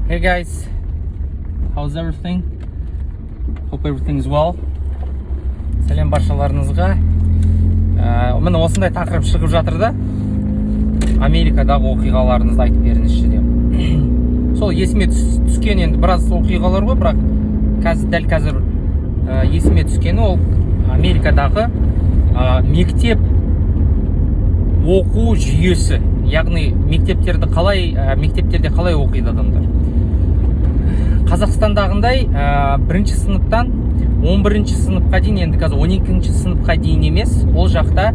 Hey guys, how's everything? Hope everything's well. Сәлем баршаларыңызға. Міне, осындай тақырып шығып жатыр да. Америкадағы оқиғаларыңызды айтып беріңізші деп. Сол есіме түскен енді біраз оқиғалар ғой, бірақ қазір, дәл қазір есіме түскені ол Америкадағы мектеп оқу жүйесі, яғни мектептерді қалай, мектептерде қалай оқиды адамдар. Қазақстандағындай бірінші сыныптан 11 сыныпқа дейін, енді қазір 12 сыныпқа дейін емес, ол жақта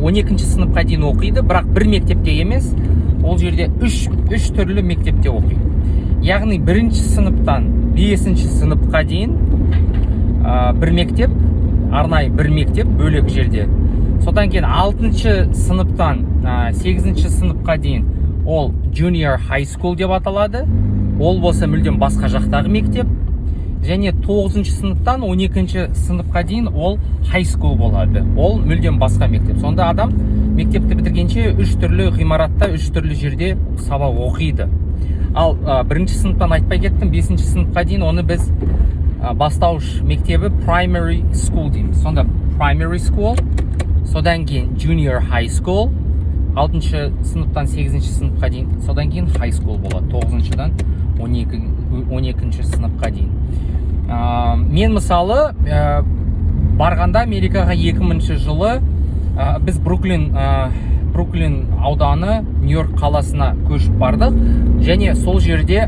12 сыныпқа дейін оқиды, бірақ бір мектепте емес, ол жерде үш түрлі мектепте оқиды. Яғни бірінші сыныптан бесінші сыныпқа дейін бір мектеп, арнайы бір мектеп бөлек жерде. Содан кейін алтыншы сыныптан сегізінші сыныпқа дейін ол junior high school деп аталады, ол болса мүлдем басқа жақтағы мектеп. Және тоғызыншы сыныптан 12 сыныпқа дейін ол high school болады, ол мүлдем басқа мектеп. Сонда адам мектепті бітіргенше үш түрлі ғимаратта, үш түрлі жерде сабақ оқиды. Ал бірінші сыныптан айтпай кеттім, бесінші сыныпқа дейін оны біз бастауыш мектебі, primary school дейміз. Сонда primary school, содан кейін junior high school алтыншы сыныптан сегізінші сыныпқа дейін, содан кейін high school болады тоғызыншыдан 12-ші сыныпқа дейін. Мен мысалы барғанда Америкаға 2000 жылы біз Бруклин ауданы, Нью-Йорк қаласына көшіп бардық. Және сол жерде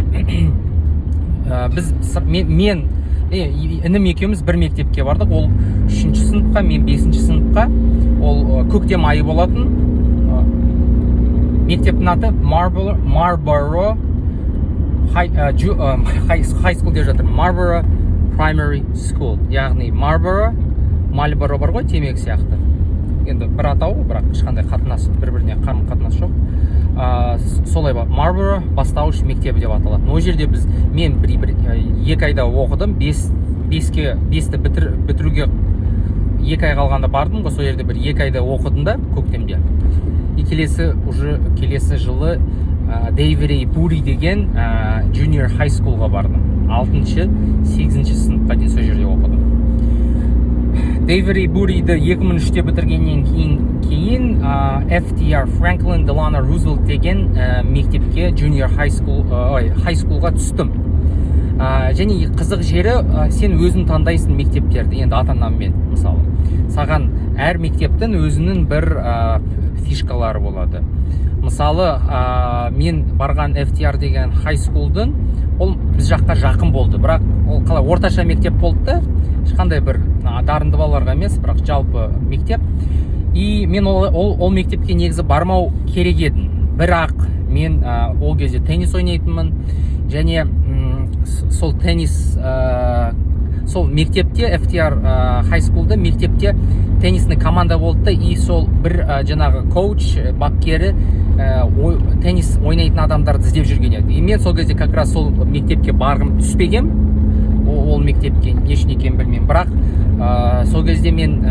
біз мен інім екеуміз бір мектепке бардық. Ол үшінші сыныпқа, мен бесінші сыныпқа. Ол көктем айы болатын. Мектептің аты Marlboro High School деп жатыр, Marlboro Primary School, яғни Marlboro, Мальборо бар ғой, темекі сияқты, енді бір атау, бірақ ешқандай қатынас, бір біріне қарым қатынас жоқ. Солай ба, Marlboro бастауыш мектебі деп аталатын. Ол жерде біз, мен бір 2 айда оқыдым. Беске, бесті бітіруге 2 ай қалғанда бардым ғой. Сол жерде бір 2 айда оқыдым да көктемде. И келесі, уже келесі жылы Дэвид Эй Бури деген junior high school ға бардым. Алтыншы, сегізінші сыныпқа дейін сол жерде оқыдым. Дэвид Эй Буриді 2003-те бітіргеннен кейін FDR, Franklin Delano Roosevelt деген мектепке, junior high school, ой, high school ға түстім. Және қызық жері, сен өзің таңдайсың мектептерді енді ата анаңмен. Мысалы, саған әр мектептің өзінің бір фишкалары болады. Мысалы, мен барған FDR деген high school дың, ол біз жаққа жақын болды, бірақ ол қалай, орташа мектеп болды да, ешқандай бір дарынды балаларға емес, бірақ жалпы мектеп. И мен ол мектепке негізі бармау керек едім, бірақ мен ол кезде теннис ойнайтынмын. Және сол теннис, сол мектепте, FDR high school да, мектепте теннисный команда болды да. И сол бір жаңағы коуч, бапкері теннис ойнайтын адамдарды іздеп жүрген еді. И мен сол кезде как раз сол мектепке барғым түспегем ол мектепке, не үшін екенін білмеймін, бірақ сол кезде мен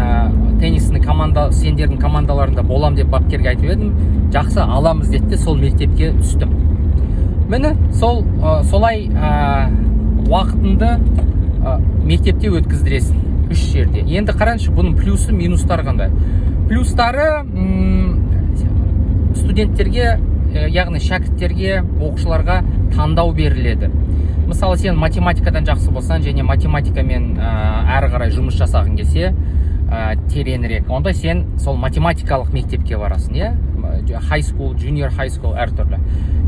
теннисный команда, сендердің командаларында болам деп бапкерге айтып едім. Жақсы, аламыз деді де, сол мектепке түстім. Міне, сол солай уақытыңды мектепте өткіздіресің үш жерде. Енді қараңызшы, бұның плюсы, минустары қандай? Плюстары: студенттерге, яғни шәкірттерге, оқушыларға таңдау беріледі. Мысалы, сен математикадан жақсы болсаң және математикамен әрі қарай жұмыс жасағың келсе тереңірек, онда сен сол математикалық мектепке барасың, иә, high school, junior high school әртүрлі.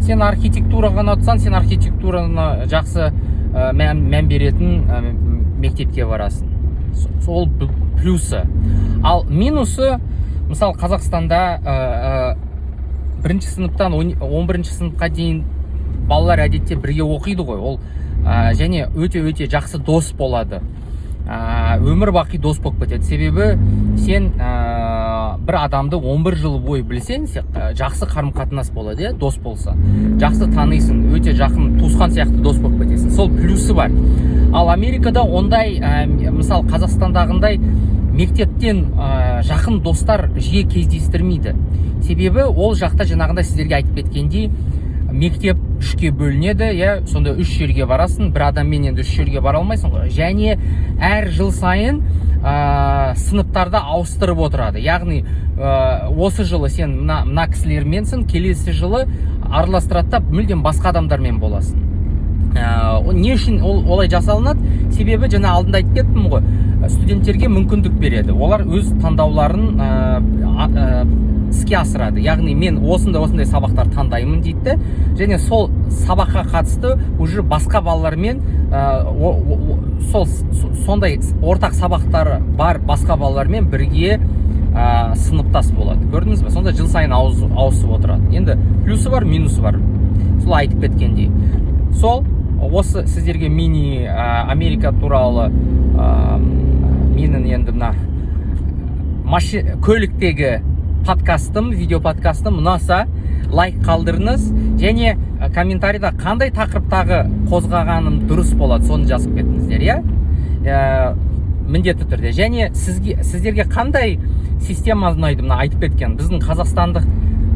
Сен архитектураға ұнатсаң, сен архитектураны жақсы мән беретін мектепке барасың. Сол плюсы. Ал минусы: мысалы, Қазақстанда бірінші сыныптан 11-ші сыныпқа дейін балалар әдетте бірге оқиды ғой. Ол және өте өте жақсы дос болады, өмір бақи дос болып кетеді. Себебі сен бір адамды 11 жыл бойы білсең, сен, жақсы қарым қатынас болады, иә, дос болса, жақсы танисың, өте жақын туысқан сияқты дос болып кетесің. Сол плюсы бар. Ал Америкада ондай, мысалы, Қазақстандағындай мектептен жақын достар жиі кездестірмейді. Себебі ол жақта жаңағындай сіздерге айтып кеткендей, мектепте Мектеп үшке бөлінеді, иә. Сонда үш жерге барасың, бір адаммен енді үш жерге бара алмайсың ғой. Және әр жыл сайын сыныптарды ауыстырып отырады, яғни осы жылы сен мына кісілерменсің, келесі жылы араластырады да, мүлдем басқа адамдармен боласың. Не үшін ол олай жасалынады? Себебі жаңа алдында айтып кеттім ғой, студенттерге мүмкіндік береді, олар өз таңдауларын іске асырады. Яғни мен осындай осындай сабақтар таңдаймын дейді де, және сол сабаққа қатысты уже басқа балалармен сол сондай ортақ сабақтары бар басқа балалармен бірге сыныптас болады. Көрдіңіз ба? Сонда жыл сайын ауысып отырады. Енді плюсы бар, минусы бар, сол айтып кеткендей. Сол осы сіздерге мини Америка туралы менің енді мына көліктегі подкастым, видео подкастым ұнаса, лайк қалдырыңыз және комментарийда қандай тақырыптағы қозғағаным дұрыс болады, соны жазып кетіңіздер, иә. Міндетті түрде. Және сіздерге қандай система ұнайды? Мына айтып кеткен біздің қазақстандық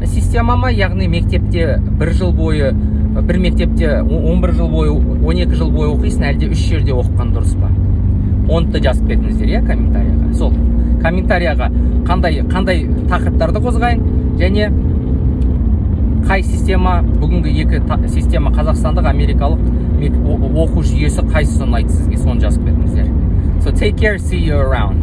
система ма, яғни мектепте бір жыл бойы, бір мектепте 11 жыл бойы, 12 жыл бойы оқисың, әлде үш жерде оқыған дұрыс па? Оны да жазып кетіңіздер, иә, комментарийға. Сол комментарияға қандай тақырыптарды қозғайын және қай система, бүгінгі екі система, қазақстандық, америкалық оқу жүйесі, қайсысы ұнайды сізге, соны жазып кетіңіздер. So take care, see you around.